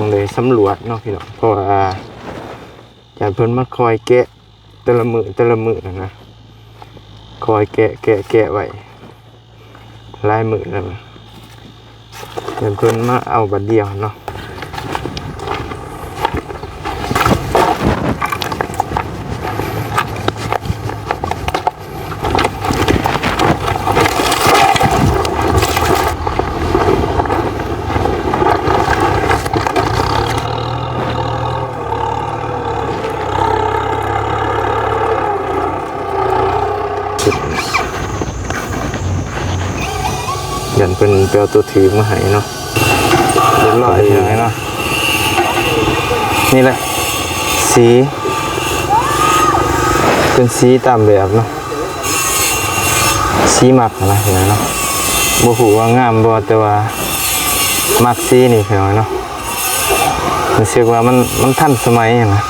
ຕ້ອງໄດ້ສຳຫຼວດເນາະພີ່ນ້ອງ ເພາະວ່າຢ້ານເພິ່ນມາຄອຍແກະແຕ່ລະມື້ແຕ່ລະມື້ຫັ້ນນະ ຄອຍແກະ ແກະ ແກະໄວ້ຫຼາຍມື້ແລ້ວ ຢ້ານເພິ່ນມາເອົາບາດດຽວເນາະ. ຢ້ານເພິ່ນໄປເອົາຕົວຖືກມາໃຫ້ເນາະ. ເລີຍເນາະ ນີ້ແຫຼະ ສີ ເປັນສີຕາມແບບເນາະ ສີມັກນະພີ່ນ້ອງເນາະ. ບໍ່ຮູ້ວ່າງາມບໍ່ ແຕ່ວ່າມັກສີນີ້ພີ່ນ້ອງເນາະ. ຮູ້ສຶກວ່າມັນ ມັນທັນສະໄໝຫັ້ນນະ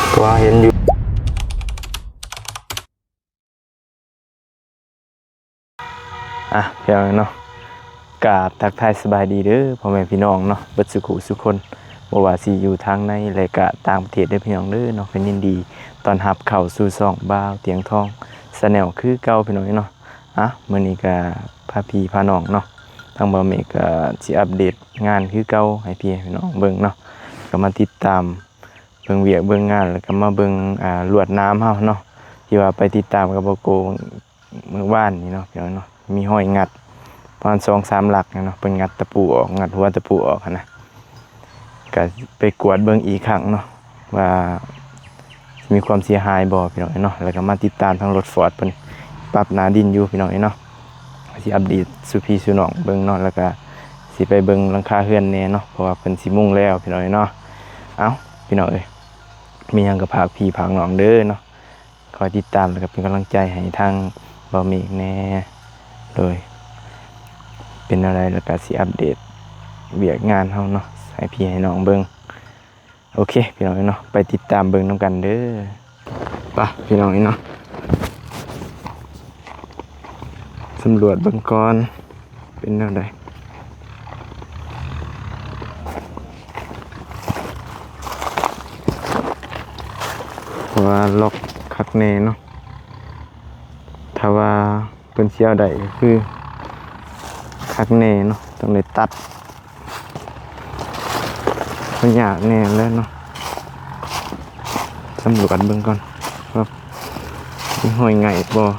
ເພາະວ່າເຫັນຢູ່. ອ່ະ ພີ່ນ້ອງເນາະ ກາບທັກທາຍສະບາຍດີເດີພໍ່ແມ່ພີ່ນ້ອງເນາະ ເບິດສຸຂູສຸຄົນ ບໍ່ວ່າຊິຢູ່ທາງໃນ ແລະ ກະຕ່າງປະເທດເດີພີ່ນ້ອງເດີເນາະ. ກໍຍິນດີຕ້ອນຮັບເຂົ້າສູ່ຊ່ອງບ່າວຕຽງທອງ Channel ຄືເກົ່າພີ່ນ້ອງເນາະ. ອ່ະ ມື້ນີ້ກະພາພີ່ພານ້ອງເນາະ ທາງບ່າວເມກກະຊິອັບເດດງານຄືເກົ່າໃຫ້ພີ່ໃຫ້ນ້ອງເບິ່ງເນາະ. ກໍມາຕິດຕາມເບິ່ງວຽກເບິ່ງງານ ແລ້ວກໍມາເບິ່ງ ອ່າ ລວດໜາມເຮົາເນາະ ທີ່ວ່າໄປຕິດຕາມກັບບ່າວໂກ ມື້ວານນີ້ເນາະ ພີ່ນ້ອງເນາະ. ມີຮອຍງັດປະມານສອງສາມຫຼັກເນາະ ເພິ່ນງັດຕະປູອອກ ງັດຫົວຕະປູອອກຫັ້ນນະ. ກະໄປກວດເບິ່ງອີກຄັ້ງເນາະ ວ່າມີຄວາມເສຍຫາຍບໍ່ພີ່ນ້ອງເນາະ. ແລ້ວກໍມາຕິດຕາມທາງລົດຟອດເພິ່ນປັບໜ້າດິນຢູ່ພີ່ນ້ອງເນາະ. ຊິອັບເດດສູ່ພີ່ສູ່ນ້ອງເບິ່ງເນາະ ແລ້ວກໍຊິໄປເບິ່ງຫຼັງຄາເຮືອນແດ່ເນາະ ເພາະວ່າເພິ່ນຊິມຸງແລ້ວພີ່ນ້ອງເນາະ. ເອົ້າ ພີ່ນ້ອງເອີຍ ມີຫຍັງກໍຝາກພີ່ຝາກນ້ອງເດີເນາະ. ຄອຍຕິດຕາມ ແລ້ວກໍເປັນກຳລັງໃຈໃຫ້ທາງບ່າວເມກແດ່. ໂດຍ ເປັນແນວໃດ ແລ້ວກໍຊິອັບເດດວຽກງານເຮົາເນາະ ໃຫ້ພີ່ໃຫ້ນ້ອງເບິ່ງ. ໂອເຄ ພີ່ນ້ອງເນາະ ໄປຕິດຕາມເບິ່ງນຳກັນເດີ. ໄປ ພີ່ນ້ອງເນາະ ສຳຫຼວດເບິ່ງກ່ອນ ເປັນແນວໃດ ເພາະວ່າລັອກຄັກແນ່ເນາະ. ຖ້າວ່າເພິ່ນຊິເອົາໄດ້ກໍຄືຄັກແນ່ເນາະ ຕ້ອງໄດ້ຕັດ ກໍຍາກແນ່ແຫຼະເນາະ. ສຳຫຼວດເບິ່ງກ່ອນວ່າມີຮອຍໄຫງ່ບໍ່.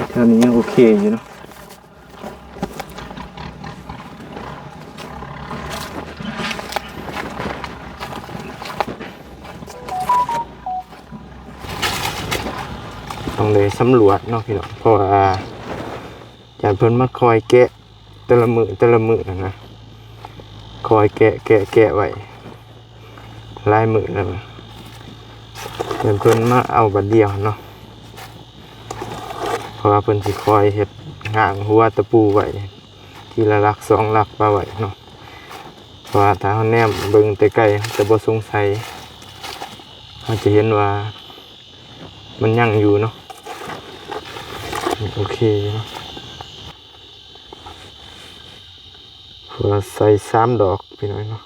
ແຖວນີ້ຍັງໂອເຄຢູ່ເນາະ. ຕ້ອງໄດ້ສຳຫຼວດເນາະພີ່ນ້ອງ ເພາະວ່າຢ້ານເພິ່ນມາຄອຍແກະແຕ່ລະມື້ແຕ່ລະມື້ຫັ້ນນະ ຄອຍແກະ ແກະ ແກະໄວ້ ຫຼາຍມື້ແລ້ວ ເພິ່ນ ເພິ່ນມາເອົາບາດດຽວເນາະ ເພາະວ່າເພິ່ນຊິຄອຍເຮັດຫາງຫົວຕະປູໄວ້ ທີລະຫຼັກສອງຫຼັກປະໄວ້ເນາະ ເພາະວ່າຖ້າເຮົາແນມເບິ່ງແຕ່ໄກ ເຮົາຈະບໍ່ສົງໄສ ເຮົາຈະເຫັນວ່າມັນຍັງຢູ່ເນາະ ໂອເຄຢູ່ເນາະ ເພາະວ່າໃສ່ສາມດອກພີ່ນ້ອງເນາະ.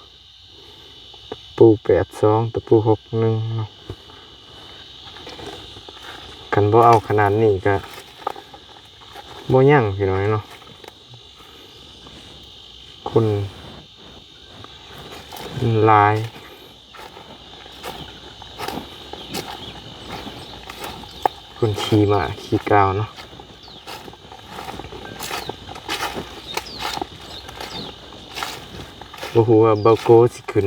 ຕະປູແປດສອງ ຕະປູຫົກໜຶ່ງເນາະ ຄັນບໍ່ເອົາຂະໜາດນີ້ກະບໍ່ຍັງພີ່ນ້ອງເນາະ ຄົນຫຼາຍ ຄົນຂີ່ມ້າຂີ່ກາວເນາະ. ບໍ່ຮູ້ວ່າເບົາໂກຊິຂຶ້ນ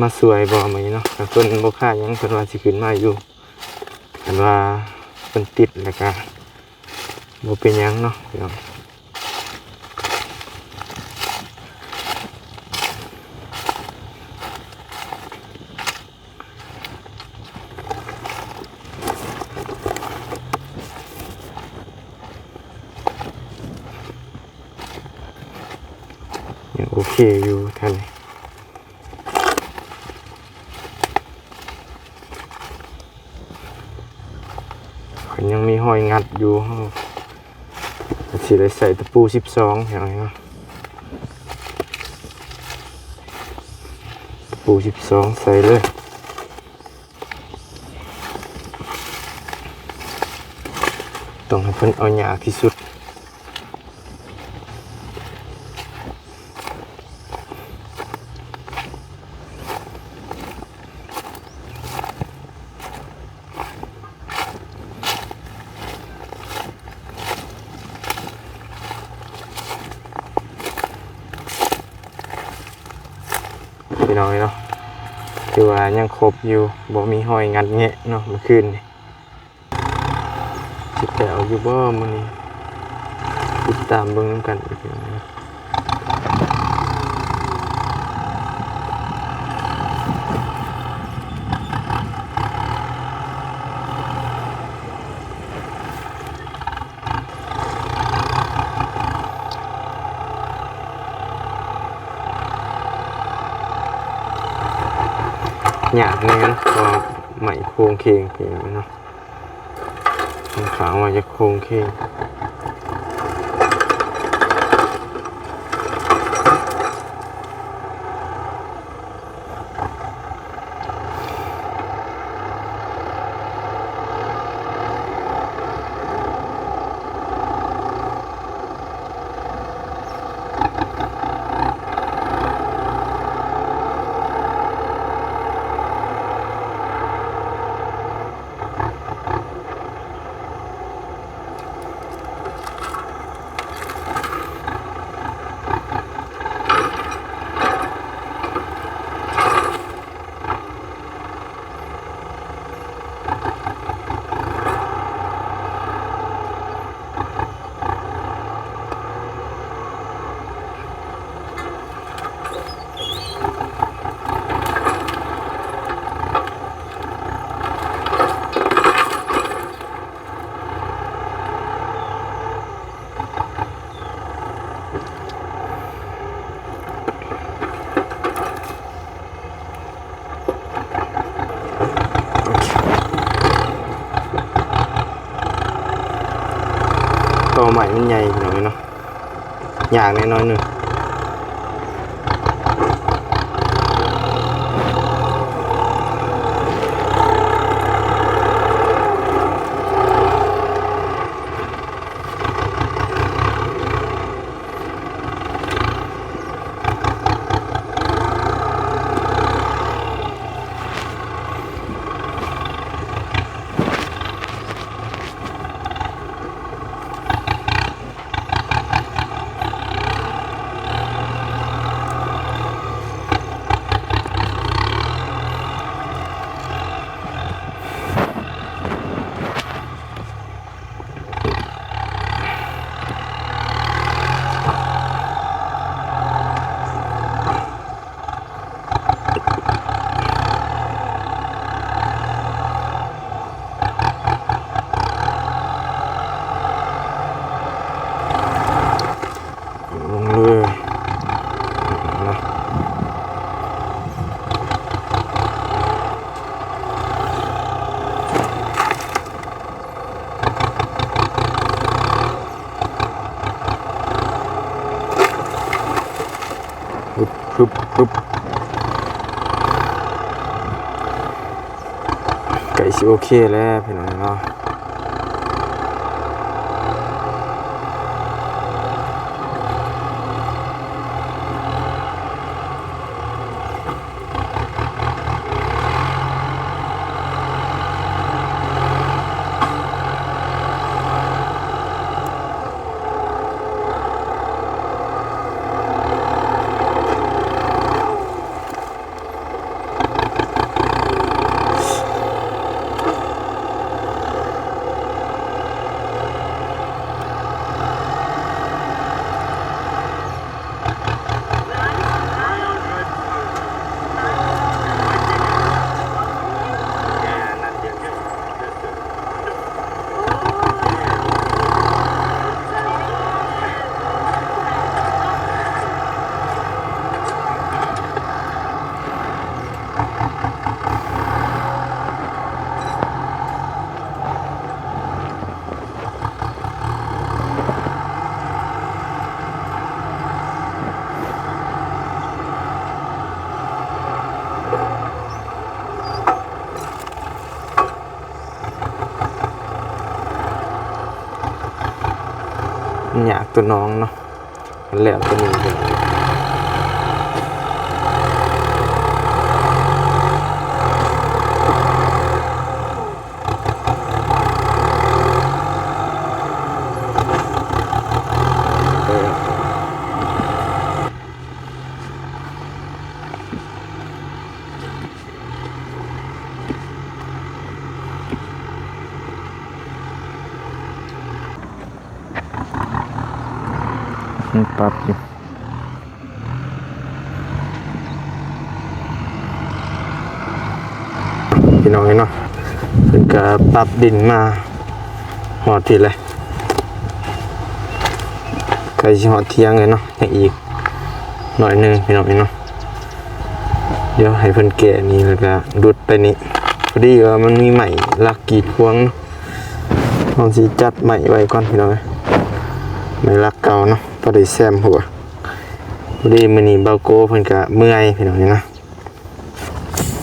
ມາຊ່ວຍບໍ່ມື້ນີ້ເນາະ. ຖ້າເພິ່ນບໍ່ຄ້າຫຍັງ ເພິ່ນວ່າຊິຂຶ້ນມາຢູ່, ຄັນວ່າເພິ່ນຕິດແລ້ວກະບໍ່ເປັນຫຍັງເນາະພີ່ນ້ອງ. ຍັງໂອເຄຢູ່ທ່ານ. ກໍຍັງມີຮອຍງັດຢູ່, ເຮົາກໍຊິໄດ້ໃສ່ຕະປູສິບສອງ ພີ່ນ້ອງເນາະ, ຕະປູສິບສອງໃສ່ເລີຍ. ຕ້ອງໃຫ້ເພິ່ນເອົາຍາກທີ່ສຸດ. ພີ່ນ້ອງເອີຍເນາະ, ຖືວ່າຍັງຄົບຢູ່, ບໍ່ມີຮອຍງັດແງະເນາະ ມື້ຄືນນີ້. ຊິແຕກອອກຢູ່ບໍ່ມື້ນີ້? ຕິດຕາມເບິ່ງນຳກັນອີກເທື່ອໜຶ່ງ. ຍາກແນ່ເນາະ ເພາະວ່າໄມ້ໂຄງເຄງເນາະ, ຂ້າງວ່າຈະໂຄງເຄງ. ຕໍໄມ້ມັນໃຫຍ່ ພີ່ນ້ອງເອີຍເນາະ, ຍາກແນ່ໜ້ອຍໜຶ່ງ. ລົງເລີຍເນາະ. ຮຶບ ຮຶບ ຮຶບ. ໃກ້ຊິໂອເຄແລ້ວພີ່ນ້ອງເນາະ. ຕົວໜອງເນາະ ແລ້ວຕົວນີ້ເດ້. ມັນປັບຢູ່ ພີ່ນ້ອງເອີຍເນາະ ເພິ່ນກະປັບດິນມາຮອດພີ້ແຫຼະ ໃກ້ຊິຮອດທຽງແລ້ວເນາະ ຍັງອີກໜ້ອຍໜຶ່ງ ພີ່ນ້ອງເອີຍເນາະ. ດຽວໃຫ້ເພິ່ນແກະນີ້ ແລ້ວກະດຸດໄປນີ້ ພໍດີວ່າມັນມີໄມ້ຫຼັກກີດຂວາງເນາະ. ເຮົາຊິຈັດໄມ້ໄວ້ກ່ອນພີ່ນ້ອງເອີຍ ໄມ້ຫຼັກເກົ່າເນາະ ພໍໄດ້ແຊມຫົວ. ພໍດີມື້ນີ້ບ່າວໂກເພິ່ນກະເມື່ອຍພີ່ນ້ອງເອີຍເນາະ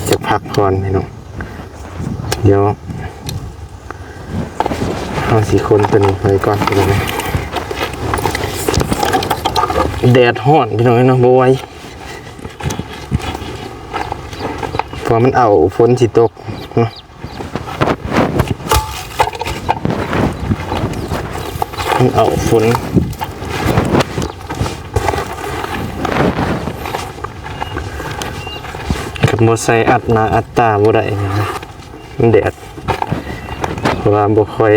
ຈະພັກຜ່ອນພີ່ນ້ອງ. ດຽວເຮົາຊິຄົນຕົວນີ້ໄວ້ກ່ອນພີ່ນ້ອງເອີຍ. ແດດຮ້ອນພີ່ນ້ອງເອີຍເນາະ ບໍ່ໄຫວ ເພາະມັນເອົາຝົນຊິຕົກເນາະ. ມັນເອົາຝົນ ຄັນບໍ່ໃສ່ອັດໜ້າອັດຕາບໍ່ໄດ້ ມັນແດດ ເພາະວ່າບໍ່ຄ່ອຍ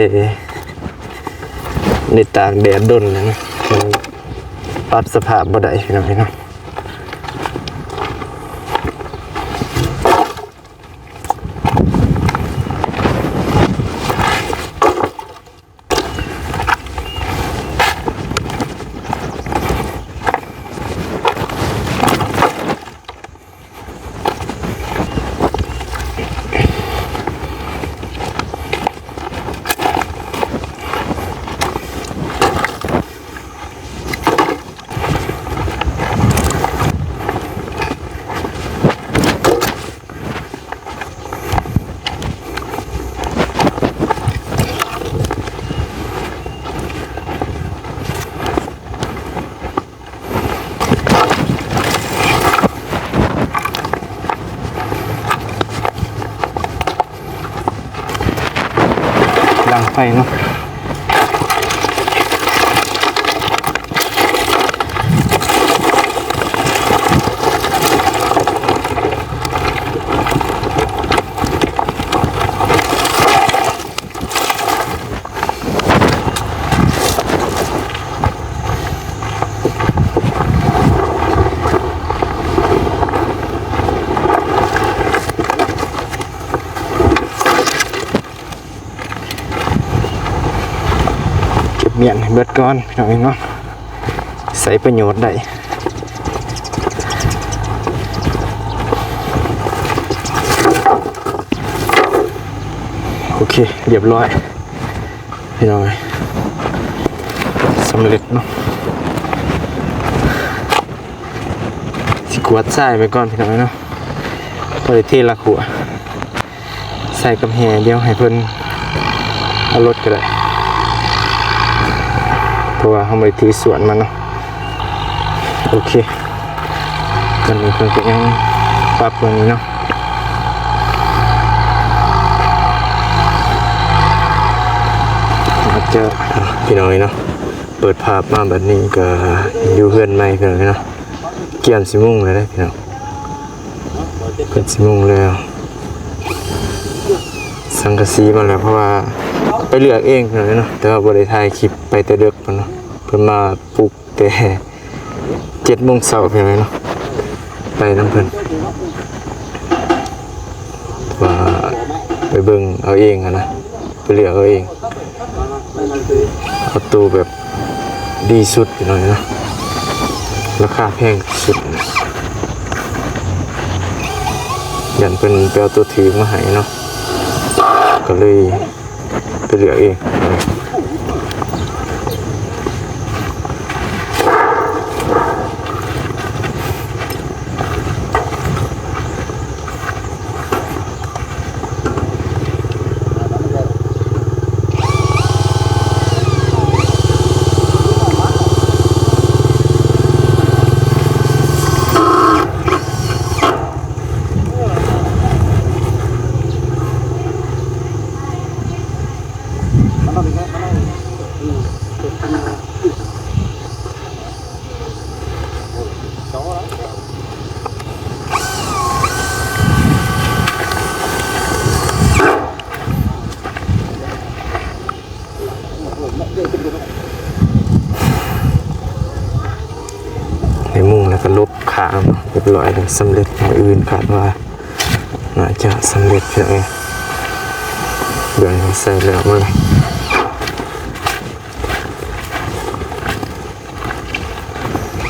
ໄດ້ຕາກແດດດົນນະ ມັນປັບສະພາບບໍ່ໄດ້ພີ່ນ້ອງເອີຍເນາະ. ດັງໄຟເນາະ. ເກັບມ້ຽນໃຫ້ເບິດກ່ອນ ພີ່ນ້ອງເອີຍເນາະ. ໃຊ້ປະໂຫຍດໄດ້. ໂອເຄ ຮຽບຮ້ອຍ ພີ່ນ້ອງເອີຍ ສຳເລັດເນາະ. ຊິກວາດຊາຍໄວ້ກ່ອນ ພີ່ນ້ອງເອີຍເນາະ ພໍໄດ້ເທລາຂົວ. ໃສ່ກັບແຮ່ ດຽວໃຫ້ເພິ່ນເອົາລົດກໍໄດ້ ເພາະວ່າເຮົາບໍ່ໄດ້ຖືສວນມາເນາະ. ໂອເຄ ຕອນນີ້ເພິ່ນກໍຍັງປັບເບິ່ງຢູ່ເນາະ. ອາດຈະ ພີ່ນ້ອງເອີຍເນາະ ເປີດພາບມາບັດນີ້ກໍຢູ່ເຮືອນໃໝ່ ພີ່ນ້ອງເອີຍເນາະ. ກຽມຊິມຸງແລ້ວເດ້ ພີ່ນ້ອງ. ເພິ່ນຊິມຸງແລ້ວ ສັງກະສີມາແລ້ວ ເພາະວ່າໄປເລືອກເອງເນາະ ແຕ່ວ່າບໍ່ໄດ້ຖ່າຍຄລິບ ໄປແຕ່ເດິກພຸ້ນເນາະ. ເພິ່ນມາປຸກແຕ່ເຈັດໂມງເຊົ້າ ພີ່ນ້ອງເນາະ. ໄປນຳເພິ່ນ ວ່າໄປເບິ່ງເອົາເອງຫັ້ນນະ ໄປເລືອກເອົາເອງ ເອົາໂຕແບບດີສຸດ ພີ່ນ້ອງເນາະ ລາຄາແພງທີ່ສຸດ. ຢ້ານເພິ່ນໄປເອົາໂຕຖືກມາໃຫ້ເນາະ ກໍເລີຍໄປເລືອກເອງ. ໂ ຮຽບຮ້ອຍແລ້ວ ສຳເລັດ. ມື້ອື່ນຄາດວ່າໜ້າຈະສຳເລັດ ເອີ ເບື້ອງໃສ່ແລ້ວໝົດແລ້ວ.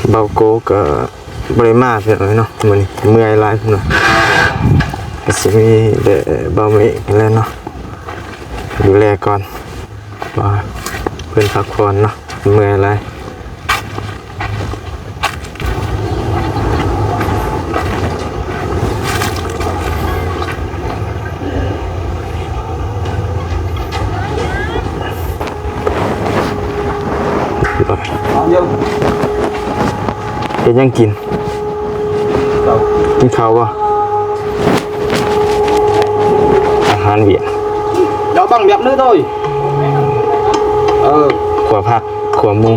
ເບົາໂກກໍບໍ່ໄດ້ມາເທື່ອເນາະ ມື້ນີ້ເມື່ອຍຫຼາຍເພິ່ນວ່າ. ກໍຊິມີແຕ່ເບົາເມກຫັ້ນແຫຼະເນາະ ດູແລກ່ອນ ວ່າເພິ່ນພັກຜ່ອນເນາະ ເມື່ອຍຫຼາຍ. ເຮັດຫຍັງກິນ? ເຂົ້າ ກິນເຂົ້າບໍ່? ອາຫານຫວຽດ ເຈົ້າບັງແບບນີ້ໂດຍ ເອີ ຂົ້ວຜັກ ຂົ້ວໝູ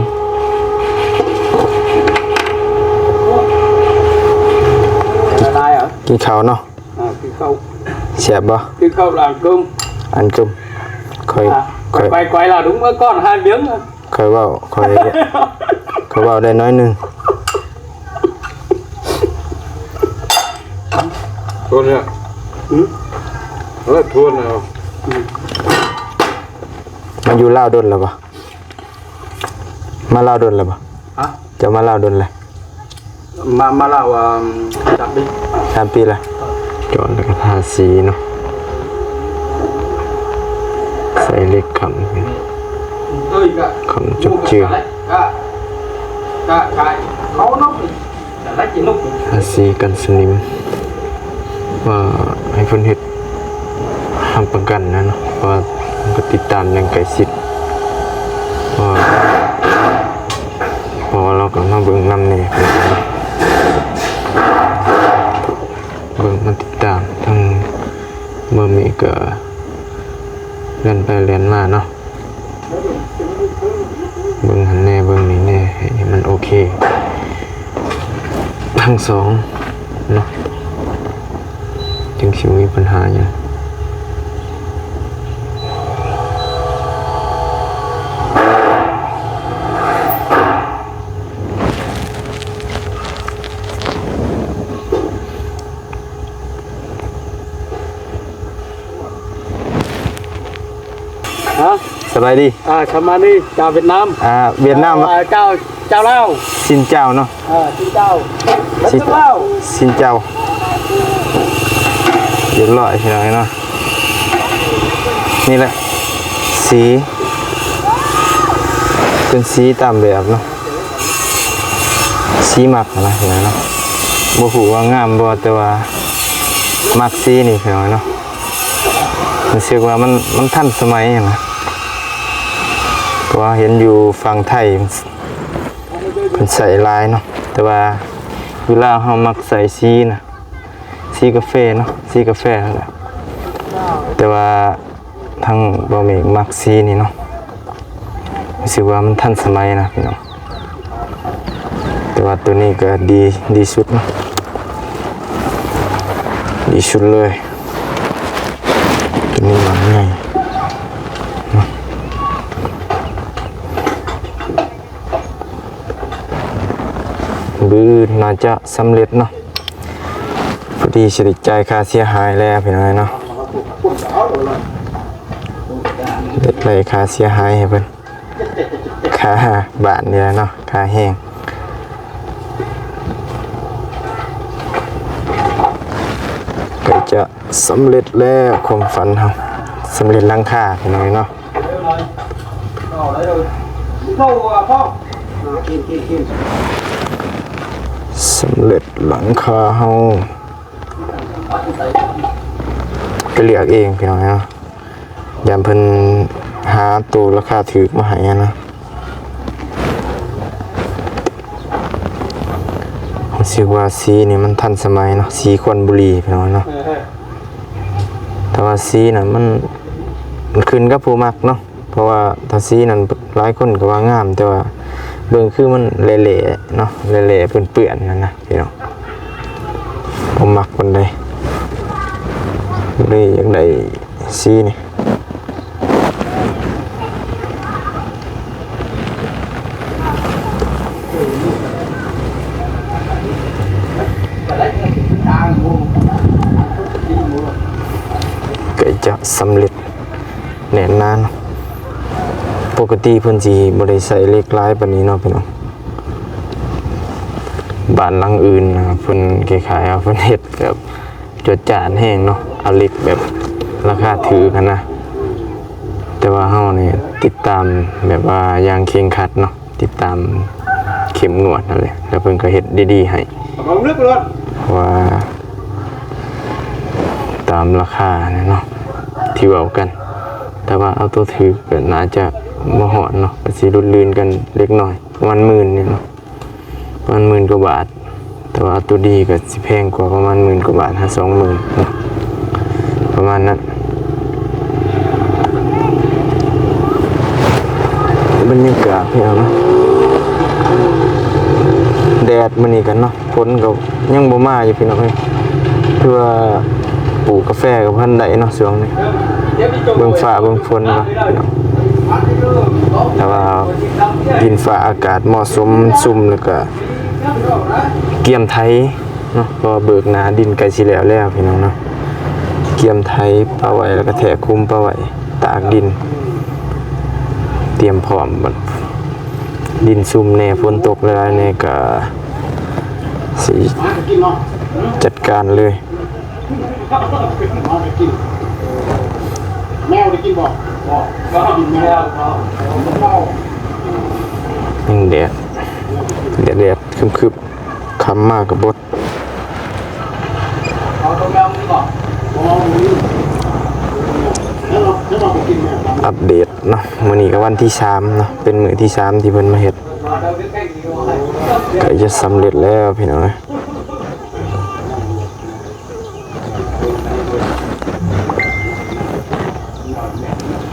ກິນເຂົ້າເນາະ. ອ່າ ກິນເຂົ້າ ແຊບບໍ່? ກິນເຂົ້າລາງກຶມ ອັນກຶມ ຂ້ອຍ ອ່າ ຂ້ອຍ ໄປ ໄປລາວດຸງເມື່ອກ່ອນຫາວຽງ ຂ້ອຍເວົ້າ ຂ້ອຍ ຂ້ອຍເວົ້າໄດ້ໜ້ອຍໜຶ່ງ. ໂທນເນຍ ຫືມ ເອີ ໂທນເນຍ ມາຢູ່ລາວດົນແລ້ວບໍ່? ມາລາວດົນແລ້ວບໍ່? ຮະ? ເຈົ້າມາລາວດົນແລ້ວ? ມາ ມາລາວ ອ່າ ສາມປີ ສາມປີແລ້ວ. ຈອນແລ້ວກໍທາສີເນາະ ໃສ່ເຫຼັກຄ້ຳ ເອີຍ ກໍ ຄ້ຳຈົກເຈືອ ກໍ ກໍ ກໍ ເຂົາເນາະ ທາສີກັນສະໜິມ ວ່າໃຫ້ເພິ່ນເຮັດຮັບປະກັນນະເນາະ ເພາະວ່າເພິ່ນກໍຕິດຕາມຢ່າງໃກ້ຊິດ ເພາະວ່າ ເພາະວ່າເຮົາກໍມາເບິ່ງນຳແດ່ ເບິ່ງມາຕິດຕາມ ທັງເບິ່ງນີ້ກໍແລ່ນໄປແລ່ນມາເນາະ. ເບິ່ງຫັ້ນແດ່ ເບິ່ງນີ້ແດ່ ໃຫ້ມັນໂອເຄທັງສອງເນາະ ຈຶ່ງຊິບໍ່ມີບັນຫາຫຍັງ. ຮະ? ສະບາຍດີ. ອ່າ ສະບາຍດີ ຈາວຫວຽດນາມ. ອ່າ ຫວຽດນາມ. ເຈົ້າ ເຈົ້າ ເຈົ້າລາວ. ຊິນເຈົ້າເນາະ. ເອີ ຊິນເຈົ້າ. ຊິນ ລາວ. ຊິນເຈົ້າ. ຮຽບຮ້ອຍ ພີ່ນ້ອງເນາະ. ນີ້ແຫຼະ ສີ ເປັນສີຕາມແບບເນາະ. ສີມັກນະ ພີ່ນ້ອງເນາະ. ບໍ່ຮູ້ວ່າງາມບໍ່ ແຕ່ວ່າມັກສີນີ້ ພີ່ນ້ອງເນາະ. ຮູ້ສຶກວ່າມັນ ມັນທັນສະໄໝນະ ເພາະວ່າເຫັນຢູ່ຝັ່ງໄທເພິ່ນໃຊ້ຫຼາຍເນາະ. ແຕ່ວ່າຢູ່ລາວເຮົາມັກໃຊ້ສີນະ ສີກາເຟເນາະ ສີກາເຟຫັ້ນແຫຼະ. ແຕ່ວ່າ ທາງບ່າວເມກມັກສີນີ້ເນາະ ຮູ້ສຶກວ່າມັນທັນສະໄໝນະພີ່ນ້ອງ. ແຕ່ວ່າໂຕນີ້ກໍດີ ດີສຸດເນາະ ດີສຸດເລີຍ. ໂຕນີ້ມັກໃຫຍ່ເນາະ. ມື້ອື່ນໜ້າຈະສຳເລັດເນາະ ພໍດີຊິໄດ້ຈ່າຍຄ່າເສຍຫາຍແລ້ວພີ່ນ້ອງເນາະ. ໄດ້ໄລ່ຄ່າເສຍຫາຍໃຫ້ເພິ່ນ ຄ່າບ້ານນີ້ແຫຼະເນາະ ຄ່າແຮງ. ໃກ້ຈະສຳເລັດແລ້ວ ຄວາມຝັນເຮົາ ສຳເລັດຫຼັງຄາພີ່ນ້ອງເນາະ. ສຳເລັດຫຼັງຄາເຮົາ ໄປເລືອກເອງພີ່ນ້ອງເນາະ. ຢ້ານເພິ່ນຫາໂຕລາຄາຖືກມາໃຫ້ຫັ້ນນະ. ຮູ້ສຶກວ່າສີນີ້ມັນທັນສະໄໝເນາະ ສີຄວັນບູລີພີ່ນ້ອງເນາະ. ແຕ່ວ່າສີນັ້ນມັນ ມັນຂຶ້ນກັບຜູ້ມັກເນາະ ເພາະວ່າຖ້າສີນັ້ນຫຼາຍຄົນກໍວ່າງາມ ແຕ່ວ່າເບິ່ງຄືມັນແຫຼະໆເນາະ ແຫຼະໆເປື້ອນໆນັ້ນນະພີ່ນ້ອງ ບໍ່ມັກປານໃດ ເລີຍຢາກໄດ້ສີນີ້. ສຳເລັດແໜ້ນໜາເນາະ. ປົກກະຕິເພິ່ນຊິບໍ່ໄດ້ໃຊ້ເຫຼັກຫຼາຍປານນີ້ເນາະພີ່ນ້ອງ. ບ້ານຫຼັງອື່ນນະ ເພິ່ນຄ້າຍໆວ່າເພິ່ນເຮັດແບບຈວດຈາດແຮງເນາະ, ເອົາເຫຼັກແບບລາຄາຖືກຫັ້ນນະ. ແຕ່ວ່າເຮົານີ້ຕິດຕາມແບບວ່າຢ່າງເຄັ່ງຄັດເນາະ. ຕິດຕາມເຂັ້ມງວດຫັ້ນແຫຼະ ແລ້ວເພິ່ນກໍເຮັດດີໆໃຫ້ ເພາະວ່າຕາມລາຄາຫັ້ນແຫຼະເນາະ ທີ່ເວົ້າກັນ. ແຕ່ວ່າເອົາຕົວຖືກກໍໜ້າຈະບໍ່ຮອດເນາະ, ກໍຊິຫຼຸດລື່ນກັນເລັກນ້ອຍ ປະມານໝື່ນນີ້ເນາະ, ປະມານໝື່ນກວ່າບາດ. ແຕ່ວ່າຕົວດີກໍຊິແພງກວ່າ ປະມານໝື່ນກວ່າບາດ ຫາສອງໝື່ນເນາະ ປະມານນັ້ນ. ບັນຍາກາດພີ່ນ້ອງເນາະ ແດດມື້ນີ້ກັນເນາະ, ຝົນກໍຍັງບໍ່ມາຢູ່ພີ່ນ້ອງເອີຍ. ຄືວ່າປູກກາແຟກໍບໍ່ທັນໄດ້ເນາະຊ່ວງນີ້, ເບິ່ງຟ້າເບິ່ງຝົນເນາະພີ່ນ້ອງ. ແຕ່ວ່າດິນຟ້າອາກາດເໝາະສົມ ມັນຊຸ່ມ ແລ້ວກໍກຽມໄຖ ເນາະ, ເພາະວ່າເບີກໜ້າດິນໃກ້ຊິແລ້ວແລ້ວພີ່ນ້ອງເນາະ. ກຽມໄຖປະໄວ້ ແລ້ວກໍແທກຄຸມປະໄວ້ ຕາກດິນ ຕຽມພ້ອມ. ບັດດິນຊຸ່ມແດ່ ຝົນຕົກຫຼາຍໆແດ່ ກໍຊິຈັດການເລີຍ. ແມວໄດ້ກິນບໍ່? ຍັງແດດ ແດດໆ ຄຶບໆ ຄ່ຳມາກໍບົດ. ອັບເດດເນາະ, ມື້ນີ້ກໍວັນທີສາມເນາະ, ເປັນມື້ທີສາມທີ່ເພິ່ນມາເຮັດ. ໃກ້ຈະສຳເລັດແລ້ວພີ່ນ້ອງເອີຍ,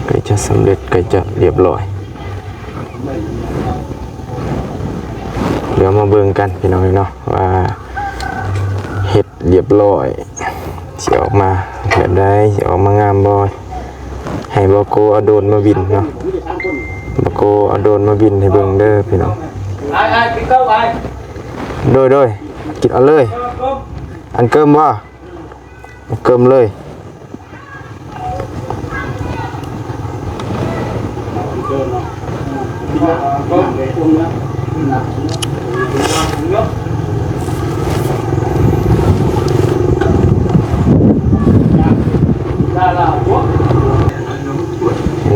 ໃກ້ຈະສຳເລັດ ໃກ້ຈະລຽບຮ້ອຍ. ດຽວມາເບິ່ງກັນພີ່ນ້ອງເອີຍເນາະ ວ່າເຮັດລຽບຮ້ອຍຊິອອກມາແບບໃດ, ຊິອອກມາງາມບໍ່. ໃຫ້ບ່າວໂກເອົາໂດຣນມາບິນເນາະ, ບ່າວໂກເອົາໂດຣນມາບິນໃຫ້ເບິ່ງເດີພີ່ນ້ອງ. ໂດຍໆ ກິນເອົາເລີຍ. ອັນເກີມບໍ່? ເກີມເລີຍ.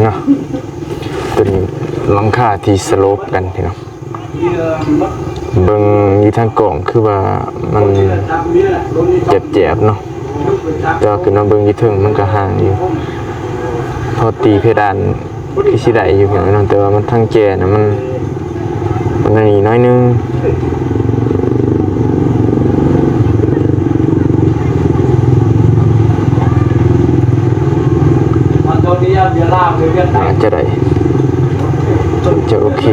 ເນາະ ຕົວນີ້ຫຼັງຄາທີ່ສະໂລບກັນພີ່ນ້ອງ. ເບິ່ງຢູ່ທາງກ້ອງຄືວ່າມັນແຈບໆເນາະ, ແຕ່ວ່າຂຶ້ນມາເບິ່ງຢູ່ເທິງມັນກໍຫ່າງຢູ່. ພໍຕີເພດານຄືຊິໄດ້ຢູ່ພີ່ນ້ອງເນາະ, ແຕ່ວ່າມັນທາງແຈນະ ມັນ ມັນອັນນີ້ໜ້ອຍໜຶ່ງ. ໜ້າຈະໄດ້ ຈະໂອເຄ,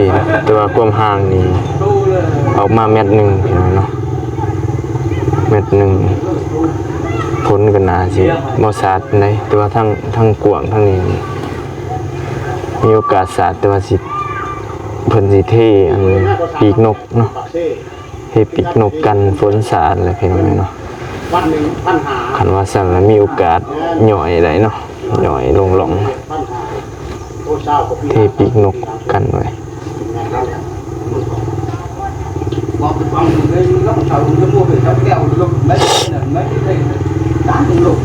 ແຕ່ວ່າຄວາມຫ່າງນີ້ອອກມາແມັດໜຶ່ງເນາະ, ແມັດໜຶ່ງ. ຝົນກໍໜ້າຊິບໍ່ສາດປານໃດ, ແຕ່ວ່າທາງ ທາງກວ້າງທາງນີ້ມີໂອກາດສາດ, ແຕ່ວ່າຊິ ເພິ່ນຊິເທອັນປີກນົກເນາະ. ເຮັດປີກນົກກັນຝົນສາດແຫຼະພີ່ນ້ອງເອີຍເນາະ. ຄັນວ່າຊັ້ນລະມີໂອກາດຫຍ້ອຍໄດ້ເນາະ, ຫຍ້ອຍລົງລ່ອງ ເທປີກນົກກັນໄວ້. ບໍ່ໄປຟັງເລີຍ ມັນກໍເຊົາ ມັນກໍບໍ່ໄປຈັບແກ້ວ ມັນກໍໄດ້ນັ້ນ ມັນກໍໄດ້ຕາມໂລກ.